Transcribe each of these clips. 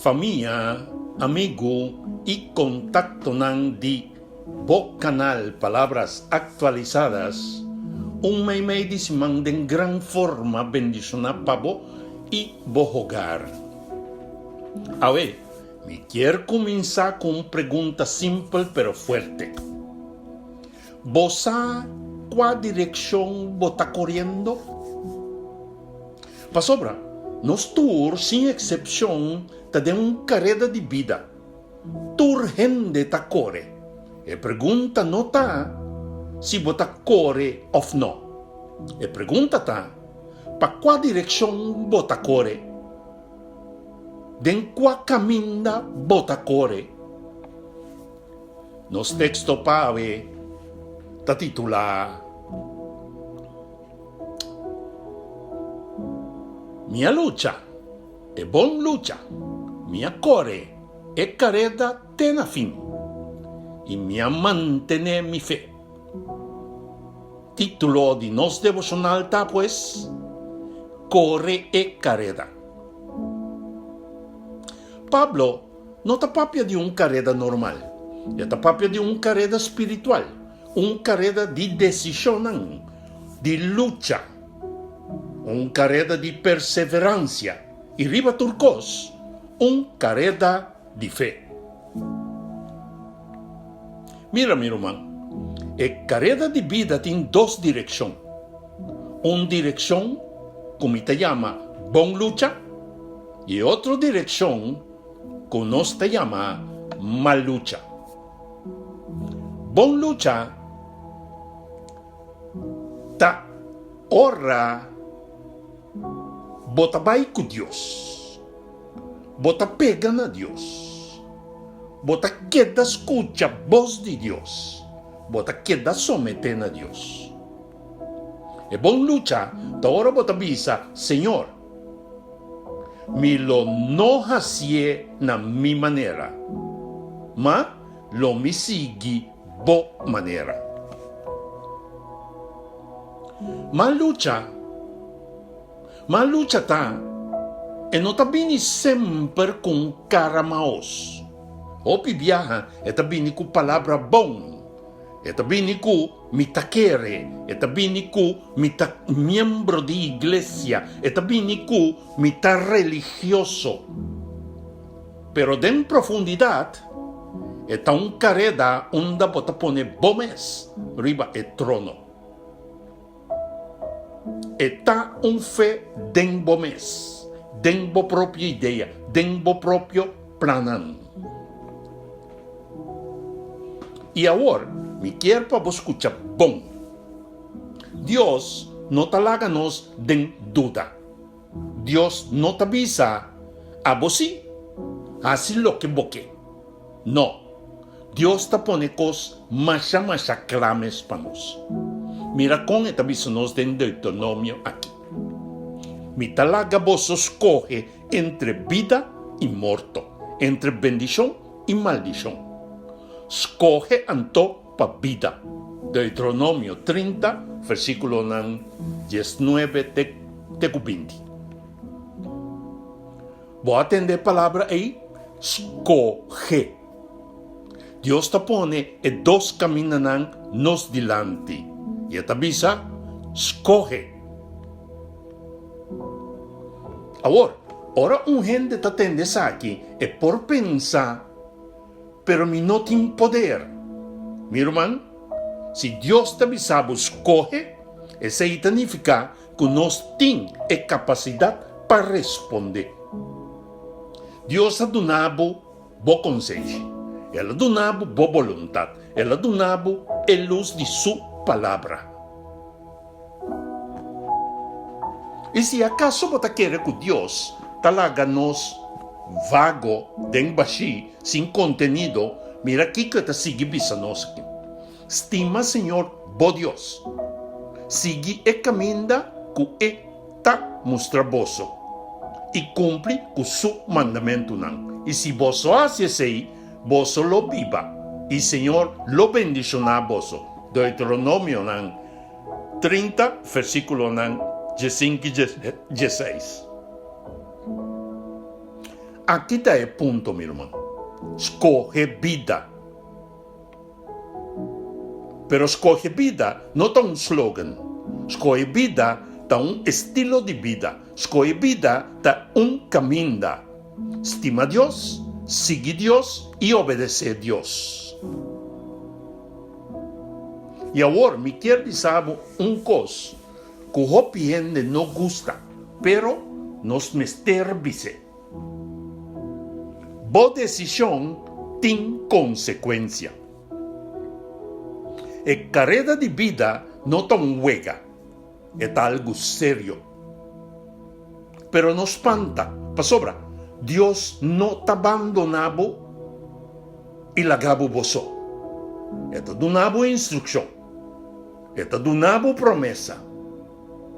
Famia, amigu i kontaktonan di bo kanal Palabras Actualizadas, un meimei di siman den gran forma bendishoná pa bo i bo hogar. Awe, mi kier kuminsá ku un pregunta simpel pero fuerte. Bo sa kua direkshon bo ta koriendo? Pasobra nos tur, sin eksepshon, ta den un kareda di bida. Tur hende ta kore. E pregunta no ta si bo ta kore òf no. E pregunta ta, pa kua direkshon bo ta kore? Den kua kaminda bo ta kore? Nos teksto pa awe ta titulá Mi a lucha e bon lucha, mi a kore e kareda te na fin, i mi a mantené mi fe. Título di nos devoshonal ta pues, Kore e kareda. Pablo no ta papia di un kareda normal, e ta papia di un kareda spiritual, un kareda di desishonnan, di lucha, un kareda di perseveransia i riba tur kos, un kareda di fe. Mira, mi ruman, e kareda di bida tin dos direkshon. Un direkshon ku mi ta yama bon lucha i e otro direkshon ku nos ta yama mal lucha. Bon lucha ta ora bo ta bai ku Dios, bo ta pega na Dios, bo ta keda skucha bos di Dios, bo ta keda someté na Dios. E bon lucha ta ora bo ta bisa, Señor, mi lo no hasié na mi manera, ma lo mi sigui bo manera. Mal lucha, Mal lucha ta, e no ta bini semper ku un kara maos. Hopi biaha e ta bini ku palabra bon. E ta bini ku mi ta kere, e ta bini ku mi ta miembro di iglesia, e ta bini ku mi ta religioso. Pero den profundidat, e ta un kareda unda bo ta pone bo mes riba e trono. E ta un fe den bo mes, den bo propio idea, den bo propio plannan. I awor mi kier pa bo skucha bon. Dios no ta laga nos den duda. Dios no ta bisa, Abo sí, hasi loke bo ke. No, Dios ta pone kos masha masha kla mes pa nos. Mira kon e ta bisa nos den Deuteronomio aki, Mi ta laga boso skohe entre bida i morto, entre bendishon i maldishon. Skohe anto pa bida. Deuteronomio 30, versíkulonan diesnuebe te te ku 20. Bo a tende e palabra ei? Skohe. Dios ta pone e dos kamindanan nos dilanti, i e ta bisa, Skohe. Awor, ora un hende ta tende esaki, e por pensa, Pero mi no tin poder. Mi ruman, si Dios ta bisa bo skohe, esei ta nifiká ku nos tin e kapasidat pa respondé. Dios a duna bo bo konsenshi, el a duna bo bo boluntat, el a duna bo e lus di su Palabra. I si akaso bo ta kere ku Dios ta laga nos vago den bashí sin kontenido, mira kiko e ta sigui bisa nos aki, Stima Señor bo Dios, sigui e kaminda ku e ta mustra boso, i kumpli ku su mandamentunan. I si boso hasi esei, boso lo biba, i Señor lo bendishoná boso. Deuteronomionan 30, versíkulonan diesinku i dieseis. Aki ta e punto, mi ruman. Skohe bida. Pero skohe bida no ta un slogan. Skohe bida ta un estilo di bida. Skohe bida ta un kaminda. Stima Dios, sigui Dios i obedesé Dios. I awor mi kier bisa bo un kos ku hopi hende no gusta, pero nos mester bis'é. Bo desishon tin konsekuensia. E kareda di bida no ta un wega, e ta algu serio. Pero no spanta, pasobra Dios no ta bandoná bo i laga bo bo so. E ta duna bo instrukshon, e ta duna bo promesa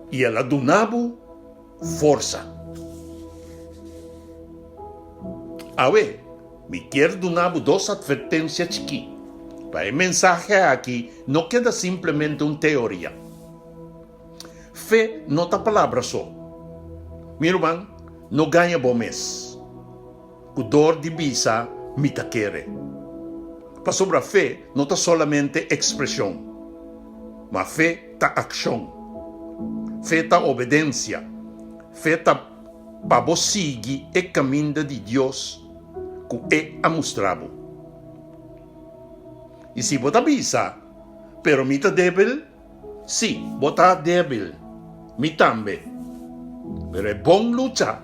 i el a duna bo forsa. Awe, mi kier duna bo dos atvertensia chikí, pa e mensahe aki no keda simplemente un teoria. Fe no ta palabra so. Mi ruman, no gaña bo mes ku dor di bisa mi ta kere. Pasobra fe no ta solamente ekspreshon, ma fe ta akshon. Fe ta obedensia. Fe ta pa bo sigui e kaminda di Dios ku e a mustra bo. I si bo ta bisa, Pero mi ta débil, sí, bo ta débil, mi tambe. Pero e bon lucha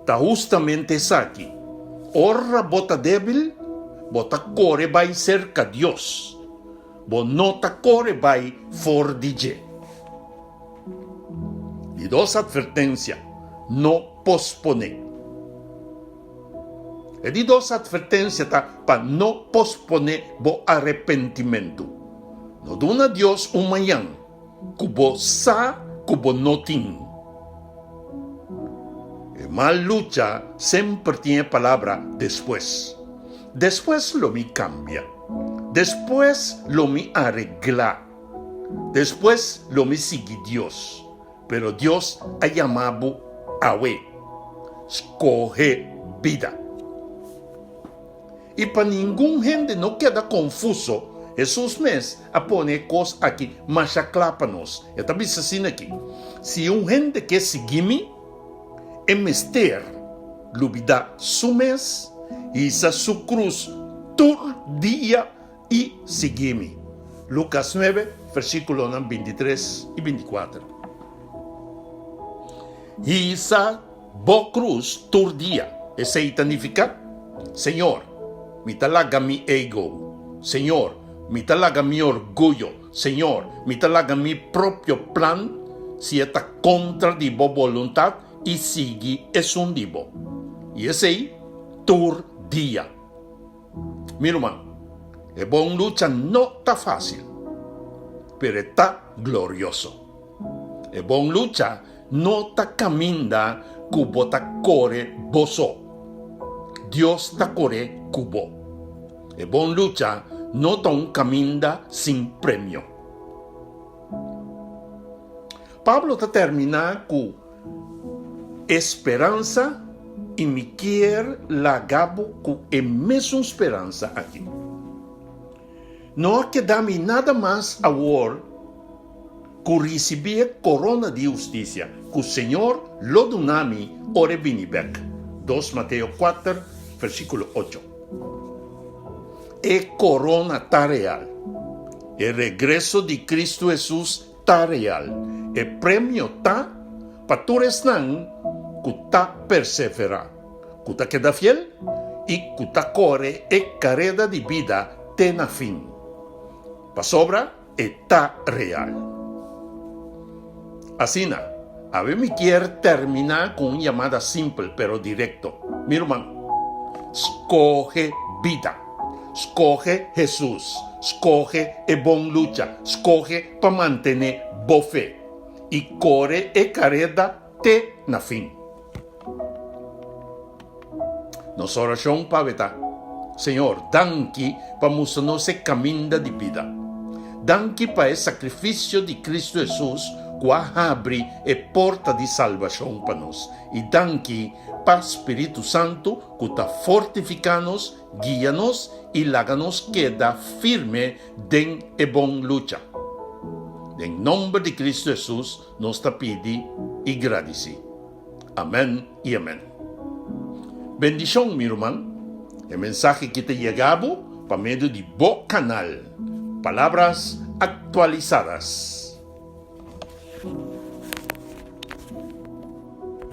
ta hustamente esaki, ora bo ta débil, bo ta kore bai serka Dios. Bo no ta kore bai for di dje. Di dos atvertensia, no posponé. E di dos atvertensia ta pa no posponé bo arepentimentu. No duna Dios un mañan ku bo sa ku bo no tin. E mal lucha semper tin e palabra despues. Despues lo mi kambia. Despues lo mi areglá. Despues lo mi sigui Dios. Pero Dios a yama bo awe. Skohe bida. I pa ningun hende no keda konfuso, Hesus mes a pone e kos aki masha kla pa nos. E ta bisa asina aki, Si un hende ke sigui mi, e mester lubidá su mes, hisa su krus tur dia i sigui mi. Lukas nuebe, versíkulonan bintitres i bintikuater. Hisa bo krus tur dia. Esei ta nifiká, Señor, mi ta laga mi ego. Señor, mi ta laga mi orguyo. Señor, mi ta laga mi propio plan si e ta kontra di bo boluntat i sigui esun di bo. I esei tur dia. Mi ruman, e bon lucha no ta fásil, pero e ta glorioso. E bon lucha no ta kaminda ku bo ta kore bo so. Dios ta kore ku bo. E bon lucha no ta un kaminda sin premio. Pablo ta terminá ku e speransa i mi kier laga bo ku e mesun speransa aki. No a keda mi nada mas awor ku risibí e korona di hustisia ku Señor lo duna mi ora e bini bèk. Dos Mateo kuater, versíkulo ocho. E korona ta real. E regreso di Kristu Hesus ta real. E premio ta pa tur esnan ku ta perseverá, ku ta keda fiel i ku ta kore e kareda di bida te na fin. Pasobra e ta real. Asina, awe mi kier terminá ku un yamada simpel pero direkto. Mi ruman, skohe bida. Skohe Hesus. Skohe e bon lucha. Skohe pa mantené bo fe. I kore e kareda te na fin. Nos orashon pa awe ta, Señor, danki pa mustra nos e kaminda di bida. Danki pa e sakrifisio di Kristu Hesus. ku a habri e porta di salbashon pa nos. I danki pa Spiritu Santu ku ta fortifiká nos, guia nos i laga nos keda firme den e bon lucha. Den nomber di Kristu Hesus nos ta pidi i gradisí. Amèn i amèn. Bendishon mi ruman. E mensahe ki ta yega bo pa medio di bo kanal Palabras Actualizadas.